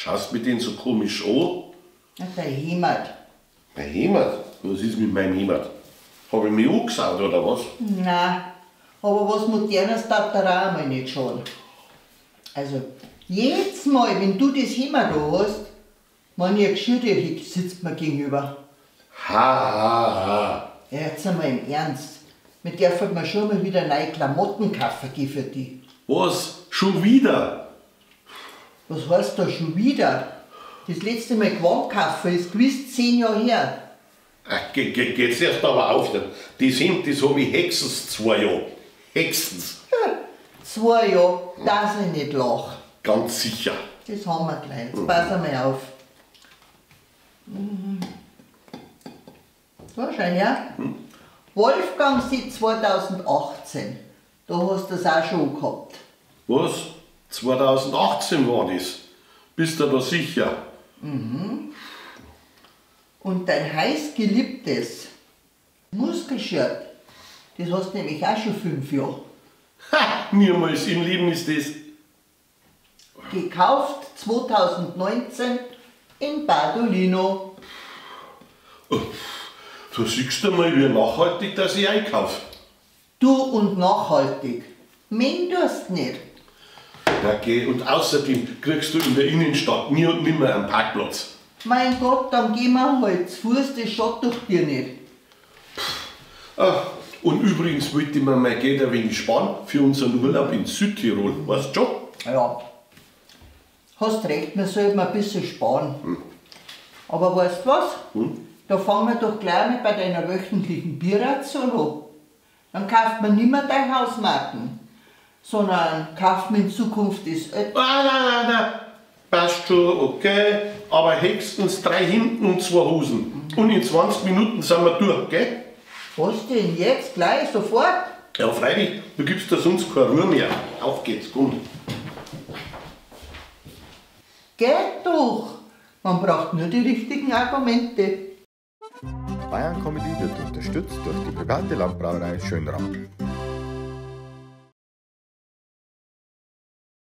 Schaust mit denen so komisch an? Na, dein Hemd. Mein Hemd? Was ist mit meinem Hemd? Hab ich mich angesaut oder was? Nein, aber was Modernes darf der auch einmal nicht schaden. Also, jedes Mal, wenn du das Hemd da hast, wenn ich ein Geschirr sitzt mir gegenüber. Ha, ha, ha. Ja, jetzt einmal im Ernst. Wir dürfen mir schon mal wieder neue Klamotten kaufen gehen für die. Was? Schon wieder? Was heißt da schon wieder? Das letzte Mal Gewand kaufen ist gewiss 10 Jahre her. Ach, geht's erst aber auf. Das Hemd, das hab ich höchstens 2 Jahre. Höchstens. Ja, 2 Jahre, dass ich nicht lach. Ganz sicher. Das haben wir gleich. Jetzt pass einmal auf. So, schau her. Wolfgang seit 2018. Da hast du das auch schon gehabt. Was? 2018 war das? Bist du da sicher? Mhm. Und dein heiß geliebtes Muskelshirt, das hast du nämlich auch schon 5 Jahre. Ha! Niemals im Leben ist das. Gekauft 2019 in Bardolino. Oh, da siehst du mal, wie nachhaltig dass ich einkaufe. Du und nachhaltig. Men tust nicht. Na geh, und außerdem kriegst du in der Innenstadt nie und nimmer einen Parkplatz. Mein Gott, dann gehen wir halt zu Fuß, das schaut doch dir nicht. Ach, und übrigens wollte ich mir mein Geld ein wenig sparen für unseren Urlaub in Südtirol, weißt du schon? Ja, hast recht, wir sollten ein bisschen sparen. Aber weißt du was? Da fangen wir doch gleich mal bei deiner wöchentlichen Bierration an. Dann kauft man nicht mehr deine Hausmarken, sondern kauft man in Zukunft das Öl. Nein, nein, nein, nein. Passt schon, okay, aber höchstens 3 Hemden und 2 Hosen. Und in 20 Minuten sind wir durch, gell? Was denn jetzt? Gleich? Sofort? Ja, freilich, du gibst da sonst keine Ruhe mehr. Auf geht's, komm. Geht doch! Man braucht nur die richtigen Argumente. Bayern Comedy wird unterstützt durch die private Landbrauerei Schönram.